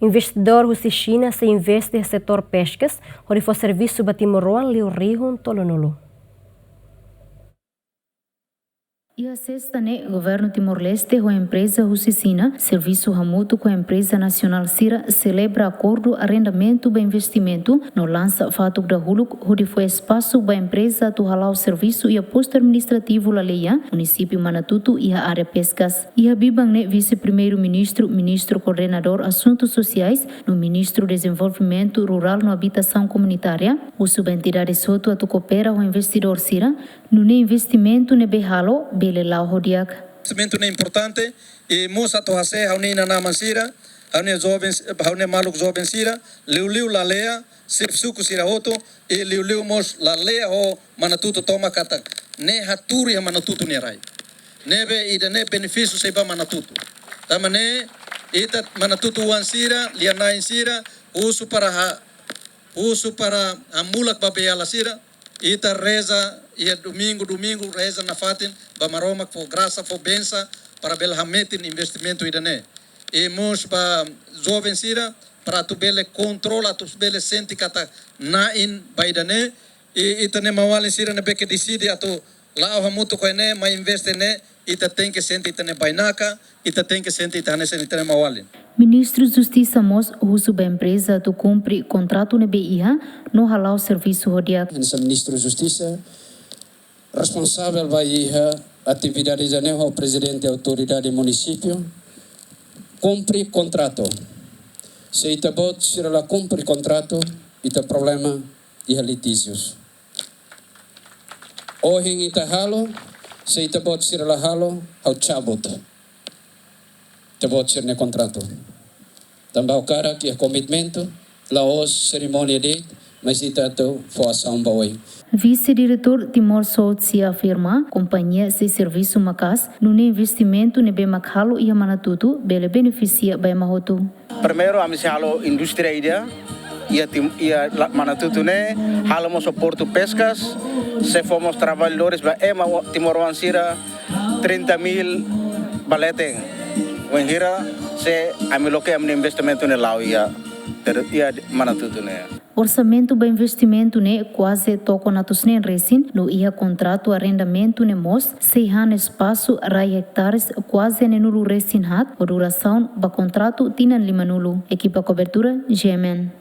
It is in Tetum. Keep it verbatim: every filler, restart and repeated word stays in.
Investidór husi Xina sei investe iha setór peskas, hodi fó servisu ba timoroan liu rihun tolunulu. Iha sesta ne'e, Governu Timor-Leste ho empreza husi Xina, servisu hamutuk ho empreza nasionál sira, selebra akordu arrendamentu ba investimentu, no lansa fatuk dahuluk hodi fó espasu ba empreza atu hala'o servisu iha postu administrativu Laleia, munisípiu Manatutu, iha área peskas. Iha biban ne'e, Vise-Primeiru-Ministru, Ministru Koordenadór Asuntu Sosiais, no Ministru Dezenvolvimentu Rurál no Abitasaun Komunitária, husu ba entidade hotu atu koopera ho investidór sira, nune'e investimentu ne'ebé halo bele la'o ho di'ak. Investimentu ne'e importante, i mós atu hase'e ha'u-nia inan-aman sira, ha'u-nia joven, ha'u-nia maluk joven sira, liuliu Laleia, xefe suku sira hotu, i liuliu mós Laleia ho Manatutu tomak katak ne'e haturi iha Manatutu nia rai. Ne'ebé ida-ne'e benefísiu sei ba Manatutu. Tanba ne'e ita Manatutu-oan sira, lia-na'in sira, husu para ha, husu para hamulak ba beiala sira, ita reza iha domingu, domingu reza nafatin ba Maromak fó grasa, fó bensa para bele hametin investimentu ida-ne'e. I mós ba joven sira para atu bele kontrola, atu bele sente katak na'in ba ida-ne'e. I ita-nia maun-alin sira ne'ebé ke deside atu la'o hamutuk ho ne'e, mai investe ne'e, ita tenke sente ita-nia bainaka, ita tenke sente ita hanesan ita-nia maun-alin. Ministru Justisa mós husu ba empreza atu kumpre kontratu ne'ebé iha, no hala'o servisu ho di'ak. Hanesan Ministru Justisa, responsavel ba iha atividade ida-ne'e ho Prezidente Autoridade Munisípiu, kumpre kontratu. Se ita-boot sira la kumpre kontratu, ita problema iha litíjius. Ohin ita halo, se ita-boot sira la halo, ha'u cabut ita-boot sira-nia kontratu. Tanba ha'u hakarak iha komitmentu, la'ós serimónia de'it, mas ita atu fó asaun ba oin. Vise-Diretór Timor South sei afirma, kompañia sei servisu maka'as, nune'e investimentu ne'ebé mak halo iha Manatutu, bele benefisia ba ema hotu. Primeiru, ami sei halo indústria ida, iha Tim-, iha la-, Manatutu ne'e, halo mós portu peskas, sei fó mós traballadores ba ema wa-, timoroan sira, trinta mil ba leten. Wainhira se ami loke ami-nia investimentu ne'e la'o iha, ter-, iha Manatutu ne'e. Orsamentu ba investimentu ne'e kuaze tokon atus neen resin, no iha kontratu arrendamentu ne'e mós sei han espasu rai hektares kuaze neenulu resin haat, ho durasaun ba kontratu tinan limanulu. Ekipa kobertura, G M N.